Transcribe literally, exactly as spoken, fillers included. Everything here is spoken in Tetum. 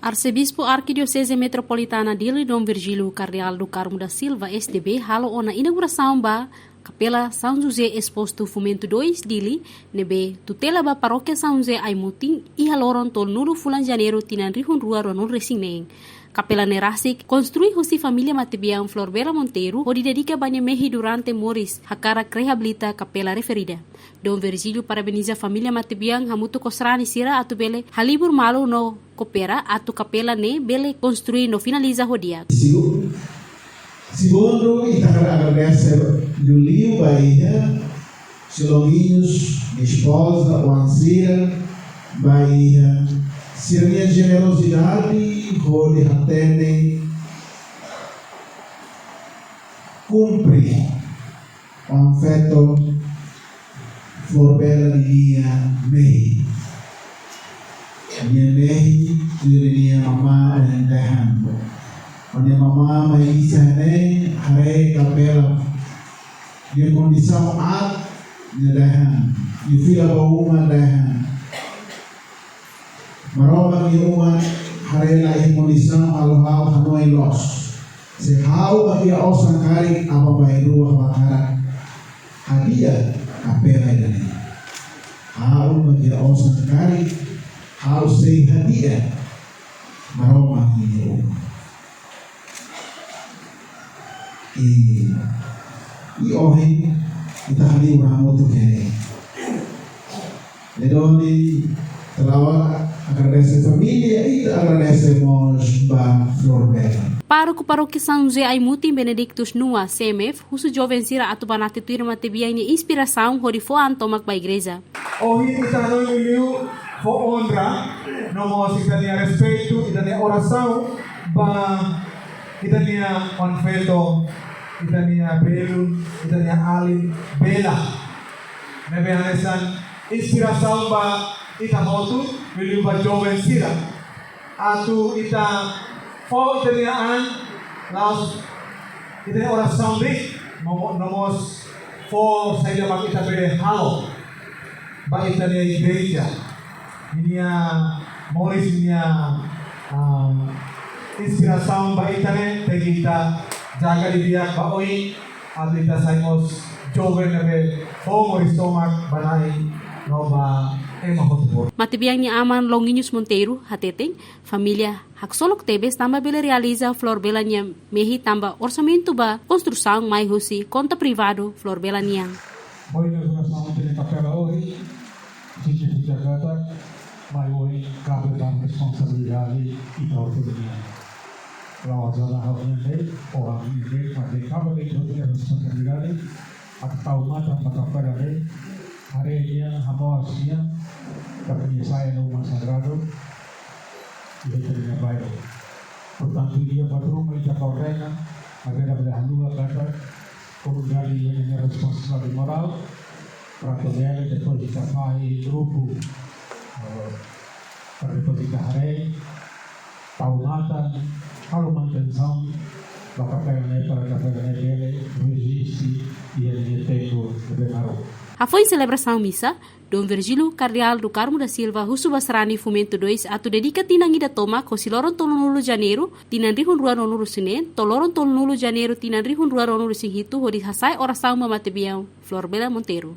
Arsebispu Arkidioseze Metropolitana Dili, Dom Virgílio Kardeál do Carmo da Silva, S D B, halo ona inaugurasaun ba Kapela São José Exposto Fomento dois, Dili, ne'ebé tutela ba Parókia São José Aimutin, iha loron tolunulu fulan Janeiru tinan rihun rua ruanulu resin neen. Kapela ne'e rasik konstrui husi família matebian Florbela Monteiro, hodi dedika ba nia mehi durante moris, hakarak reabilita kapela referida. Dom Virgílio parabeniza família matebian hamutuk ho sarani sira atu bele halibur malu no koopera atu kapela ne'e bele konstrui no finaliza ho di'ak. Segu-, segundu, ita agradese liuliu ba iha, sira loos, espoza, oan sira, ba iha, sira-nia jenerozidade, hodi hatene, kumpre, oan-feto Florbela ninia mehi. Nia mehi, tuir nia mamá ohin dehan. Nia mamá mai iha ne'e, haree kapela. Nia kondisaun aat, nia dehan. Nia fila ba uma dehan. Maromak nia uma, haree la iha kondisaun halo ha'u hanoin loos. Se ha'u mak iha osan karik, aban-bainrua ha'u hakarak hadi'a kapela ida-ne'e. Ha'u mak iha osan karik, ha'u sei hadi'a Maromak nia uma. I, i ohin, ita halibur hamutuk iha ne'e. Ne'e duni, ita la'o agradese família, ita agradese mós ba Florbela. Pároku Parókia São José Aimutin, Benedictus Nua, C M F, husu joven sira atu banati tuir matebian nia inspirasaun hodi fó an tomak ba igreja. Ohin ita hanoin liuliu fó onra, no mós ita-nia respeitu, ita-nia orasaun ba ita-nia oan-feto, ita-nia belun, ita-nia alin Bela. Ne'ebé hanesan inspirasaun ba ita hotu, liuliu ba joven sira. Atu ita fó ita-nia an, la'ós ita-nia orasaun de'it, no mo-, no mós fó saida mak ita bele halo ba ita-nia igreja. Ninia moris, ninia, ah, inspirasaun ba ita ne'e, tenke ita jaga didi'ak ba oin, atu ita sai mós joven ne'ebé fó moris tomak ba Na'i no ba ema hotu-hotu. Matebian nia aman Longuinhos Monteiro hateten, família haksolok tebes tanba bele realiza Florbela nia mehi tanba orsamentu ba konstrusaun mai husi konta privadu Florbela nian. Ho inaugurasaun ita-nia kapela ohin, signifika katak mai ohin kabe tan responsabilidade ita hotu nian. La'ós ha'u-nia de'it, oan nia de'it, mas kabe tan ita hotu nia responsabilidade, atu tau matan ba kapela ne'e, haree nia, hamoos nia, ita-nia saida no uma sagradu, ita-nia bairru. Portantu, iha buat ruma ita koordena, maibé labele haluha katak komunidade iha ninia responsabilidade morál, para atu bele depois ita fahe grupu, eh, para depois ita haree, tau matan, halo manutensaun ba kapela ne'e para kapela ne'e bele reziste iha ninia tempu ne'ebé naruk. Hafoin selebrasaun misa, Dom Virgílio Kardeál do Carmo da Silva husu ba sarani Fomento dois atu dedika tinan ida tomak, hosi loron tolunulu Janeiru tinan rihun rua ruanulu resin neen to'o loron tolunulu Janeiru tinan rihun rua ruanulu resin hitu, hodi hasa'e orasaun ba matebian Florbela Monteiro.